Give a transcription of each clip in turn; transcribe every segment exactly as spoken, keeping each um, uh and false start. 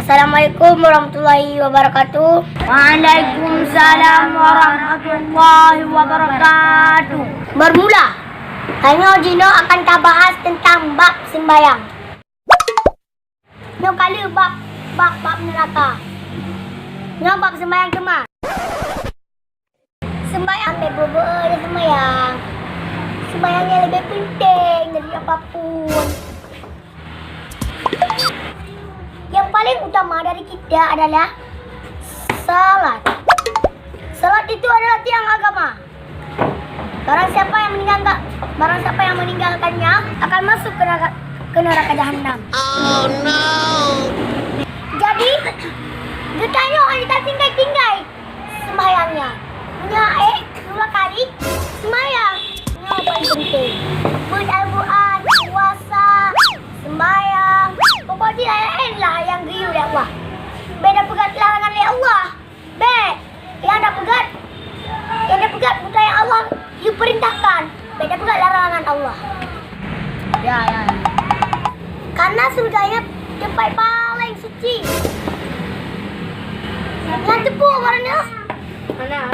Assalamualaikum warahmatullahi wabarakatuh. Waalaikumsalam warahmatullahi wabarakatuh. Bermula, tanyoe jinoe akan tabahas teuntang bab seumbahyang. Nyoe ka lheueh bab, bab, bab neuraka. Nyoe bab seumbahyang teuma. Seumbahyang, beu-beu seumbahyang. Seumbahyang nyang leubeh peunteng dari apapun. Yang paling utama dari kita adalah salat. Salat itu adalah tiang agama. Barang siapa yang meninggalkan, barang siapa yang meninggalkannya akan masuk ke neraka, ke neraka jahanam. Jadi, geutanyoe hana tatinggai-tinggai seumbahyang nyan. Nyan, eh, dua kali seumbahyang. Nyan paling penting. Beuet Al-Quran, puasa, seumbahyang. Pokok jih laén-laén lah nyang geuyue lé Allah. Beda peugah larangan lé Allah. Bék! Nyang tapeugét, nyang tapeugét buta nyang Allah geupeurintahkan. Bék tapeugét larangan Allah. Ya, ya, ya. Karena surga nyan teumpat paléng suci. Nyan teupeu baroe nyoe. Mana?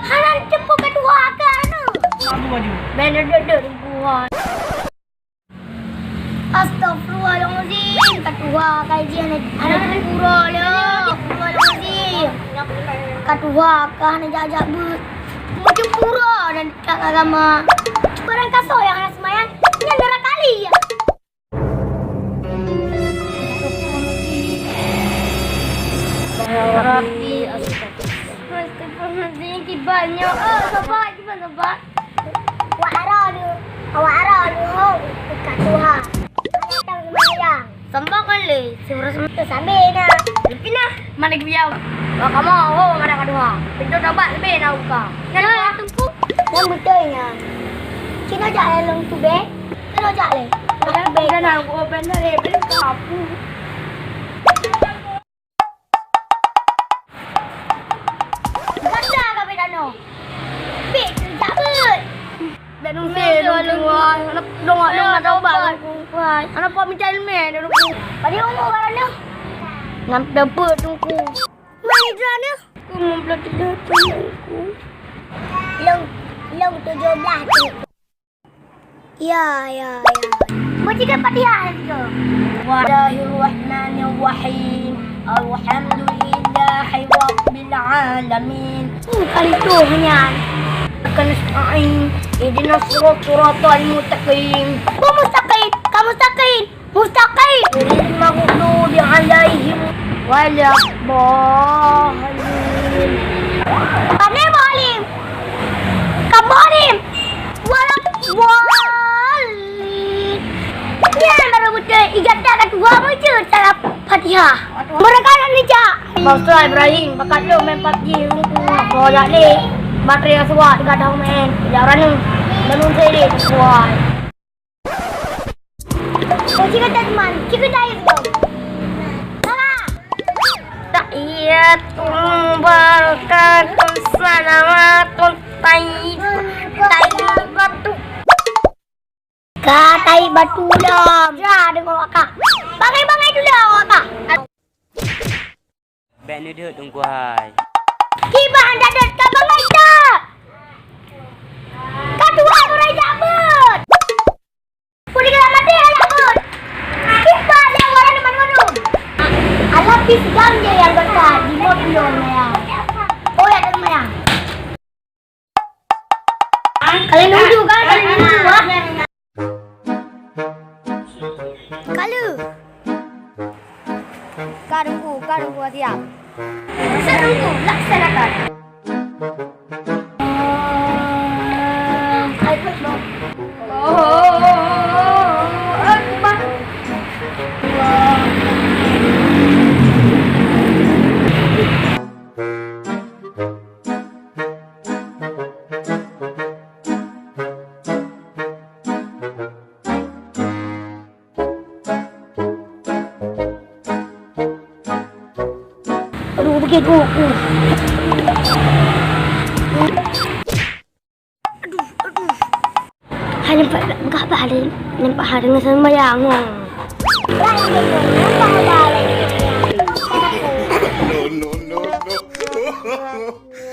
Hana teupeu ka tuha ka anu. Abu baju. Bék duduk-duduk di buah. Astagfirullahalazim, ka tuha ka jih aneuk, aneuk pura lé. Astagfirullahalazim. Ka tuha ka hana jak-jak beuet. Meucue pura dan dekat agama. Barangkasoe nyang hana seumayang, nyan dara kali. Rabbi, astagfirullah. Astagfirullahalazim, kiban nyoe. Oh, sabar, kiban sabar. Awak arah ni, awak arah ni, ho, dekat tuha. Datang sembahyang. Sambah kan le, sebelah tu sambil na. Lepi nah, mana ke biar? Wah, kamu, ho, mana ka tuha? Pintu tobat lebih na buka. Nah, Teungku. Yang betul nya. Cina jak le long tu be. Cina jak le. Udah, udah na, gua benar le, benar kapu. Gata ka beda no. Bit jak beuet. Bek nusé dong kuai. Anak dong dong ada ubat. Anak pak mencari meh dong. Pada umur barang ni. Ngam dapat tungku. Mai drone. Ku mau belajar dulu tungku. Long long tujuh belas tu. Ya, ya, ya. Baca Fatihah juga. Bismillahirrahmanirrahim. Alhamdulillahi rabbil alamin. Hmm, kali tu nyan. Iyyaka nasta'in. Ihdinas siratal mustaqim. Kau mustaqim, kau mustaqim. Mustaqim. Ghairil maghdubi alaihim waladdallin. Pane Muallim? Ka Muallim? Waladdallin. Nyan baru beutôi, i gata ka tuha baca salah Fatihah. Mereka nak nejak. Pak Ustaz Ibrahim, bakat lôn main PUBG, lôn kuah. Kau jak lé. Baterai asuwa teugadang main. Jak ureueng nyoe. Lalu saya lé kuah. Cik kata teman, cik kata itu. Salah. Tahiyatun barakatun salawatun tayyib-, tayyibatu. Ka taib batu dah. Dah dengar akak. Bangai-bangai dulu akak. Bèk neudeuet Teungku hai. Kiban dak deuet ka bangai tak? Ka tuha urai jak beuet. Pun dikira mati anak beuet. Kiban yang warna teman warna. Alah pis gam je yang berkat di mobil orang maya. Oh ya teman maya. Kalian dulu kan, kalian dulu ah. Kalu. Ka Teungku, ka Teungku siap. Siap Teungku, laksanakan. Allahu Akbar. Aduh, aduh. Hai, nampak, nampak apa hari? Nampak hari dengan sembahyang, ha. Lain deungon nyan bak uba lé. Aku. No, no, no, no.